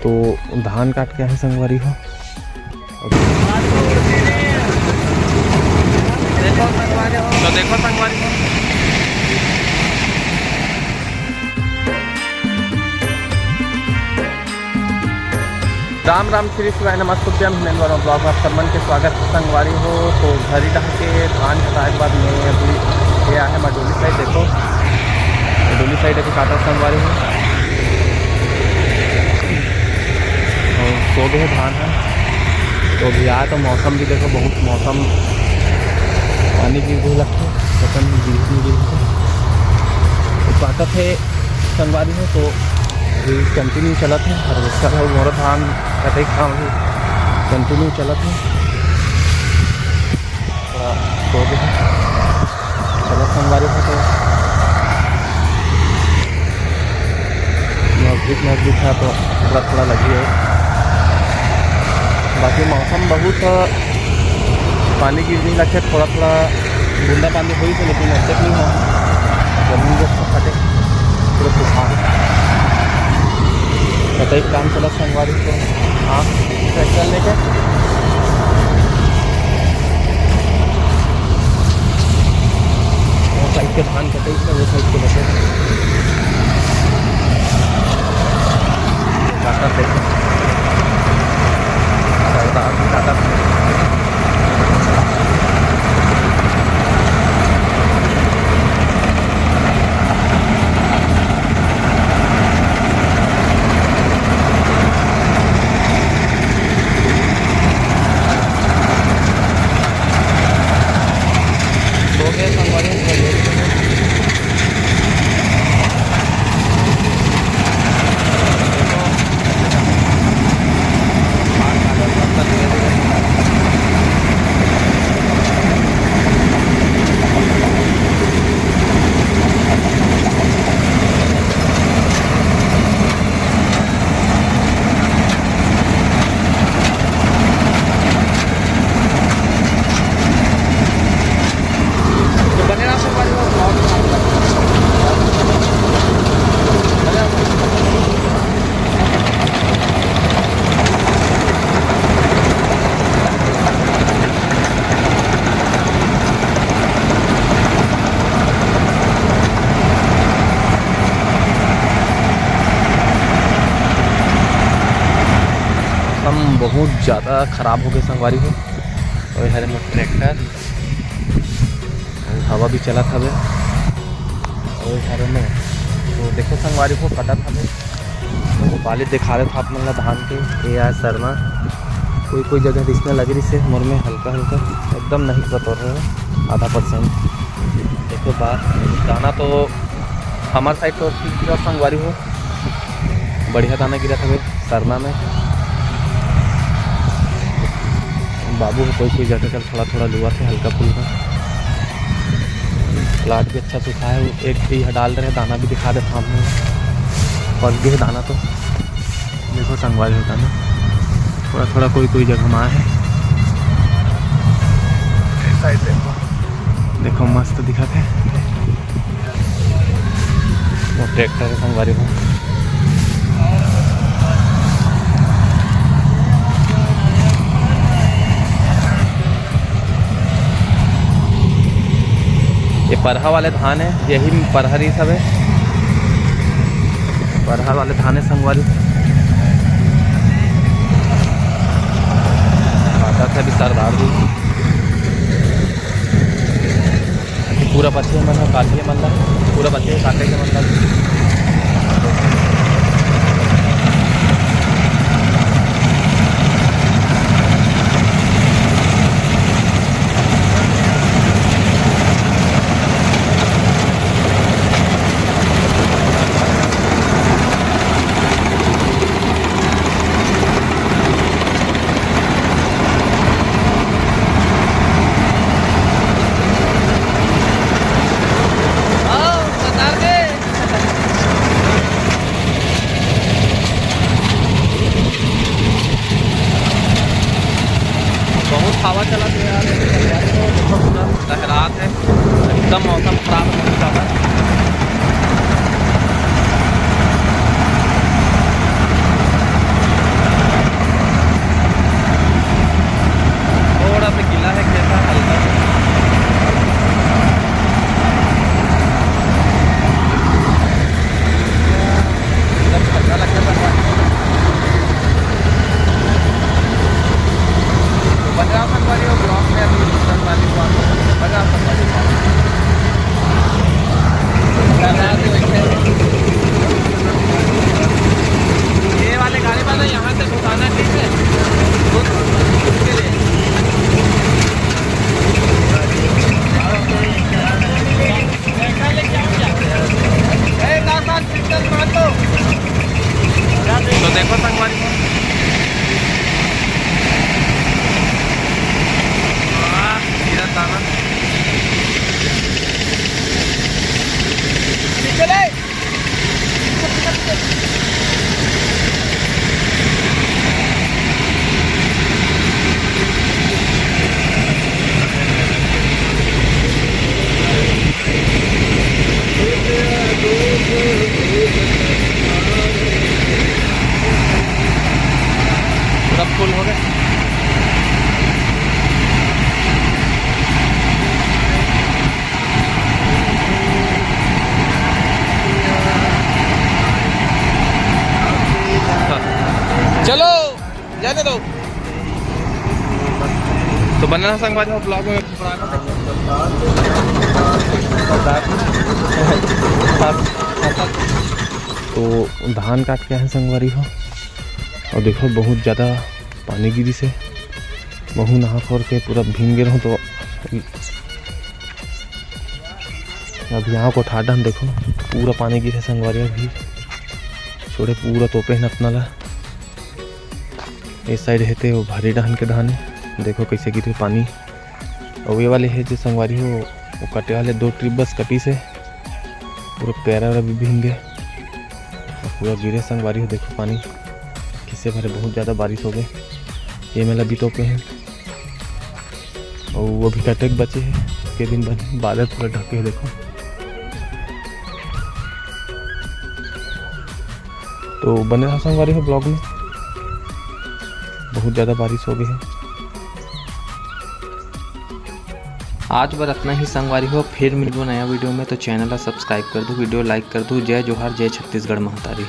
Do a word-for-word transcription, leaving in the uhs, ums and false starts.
तो धान काट के आए संगवारी हो। तो देखो संगवारी हो, राम राम, श्री शिवाय नमस्तुभ्यं, हिमेंद्र वर्मा ब्लॉग में आप सब मन के स्वागत है संगवारी हो। तो घरी डहा के धान कटाए के बाद में अभी ये आहे मडोली साइड, देखो मडोली साइड अभी काटा संगवारी हो। और सो गए धान है। तो अभी आए तो मौसम भी देखो, बहुत मौसम पानी गिर भी लगते, पता नहीं गिर नहीं गिर। तो काटत है संगवारी हो, तो अभी कंटिन्यू चलत है, हार्वेस्टर है, मोर धान कटे के काम भी कंटिन्यू चलत है। थोड़ा सो गए हैं। चलो संगवारी हो, तो नजदीक नजदीक है तो थोड़ा थोड़ा लगी है। बाकी मौसम बहुत पानी गिरने लगे, थोड़ा थोड़ा बूंदा पानी हुई थी, लेकिन अब तक नहीं हुआ। जमीन को फटे पूरा तूफान। कटाई काम चला संगवारी को, हाँ, ट्रैक्टर लेके वो साइड के धान कटे, इसमें वो साइड के बचे। काटा देखो, सरदार भी काटा। सो गए संगवारी, थोड़ा लेट हो गया। मौसम बहुत ज़्यादा खराब हो गए संगवारी हो। और हरे मोर ट्रैक्टर, और हवा भी चलत हवे। और हरे में तो देखो संगवारी हो, कटत हवे। तो पाली दिखा देत आप मन ला धान के, ये आय सरना। कोई कोई जगह इसमें लग रही से मोर में हल्का हल्का, एकदम नहीं पता रहे, आधा परसेंट। देखो बा, दाना तो हमार साइड तो ठीक है संगवारी हो, बढ़िया दाना गिरत हवे सरना में। बाबू कोई कोई जगह कर थोड़ा थोड़ा लुआ थे, हल्का फुल्का। प्लाट भी अच्छा सुखा है, एक भी यहाँ डाल रहे, दाना भी दिखा देता हूँ, पक गए दाना तो। देखो संगवारी हो दाना, थोड़ा थोड़ा कोई कोई जगह में आए है। साइड देखो, देखो मस्त दिखत है। वो ट्रैक्टर है संगवारी हो। ये परहा वाले धान है, यही परहा रही सब है, परहा वाले धान है संगवारी। आता था भी सरदार जी। पूरा बचे मन ह, काटिए मन ला, पूरा बचे काटे के मन ला। बहुत हवा चलत हे यार, एकदम पूरा लहरात हे, एकदम मौसम खराब हे बहुत ज़्यादा। चलो, जाने दो। तो बने रहो संगवारी हो vlog में। तो धान काट के आए संगवारी हो, अउ देखो बहुत ज़्यादा पानी गिरिस हे, महूं नहा खोर के पूरा भींग गे रहूं। तो अभी यहाँ कोठार डहन देखो, पूरा पानी गिरे संगवारी, अभी छोड़े पूरा तोपे हे नतना ला। ए side हे ते वो भारी डहन के धान हे, देखो कैसे गिरे पानी। अउ ये वाले हे जे संगवारी हो, वो कटे वाले दो trip बस कटिस हे, पूरा पैरा वैरा भी भींग गे, पूरा गिरे संगवारी हो। देखो पानी किसे भरे, बहुत ज़्यादा बारिश हो गए, ये मेला भी तोपे हे। अउ वो भी कटे के बचे हे, के दिन बन-, बादल पूरा ढके हे, देखो। तो बने रहो संगवारी हो vlog में, बहुत ज़्यादा बारिश हो गई है। आज बर अतना ही संगवारी हो, फिर मिलबो नया video में। तो channel ला subscribe कर दो, video like कर दो। जय जोहार, जय छत्तीसगढ़ महतारी।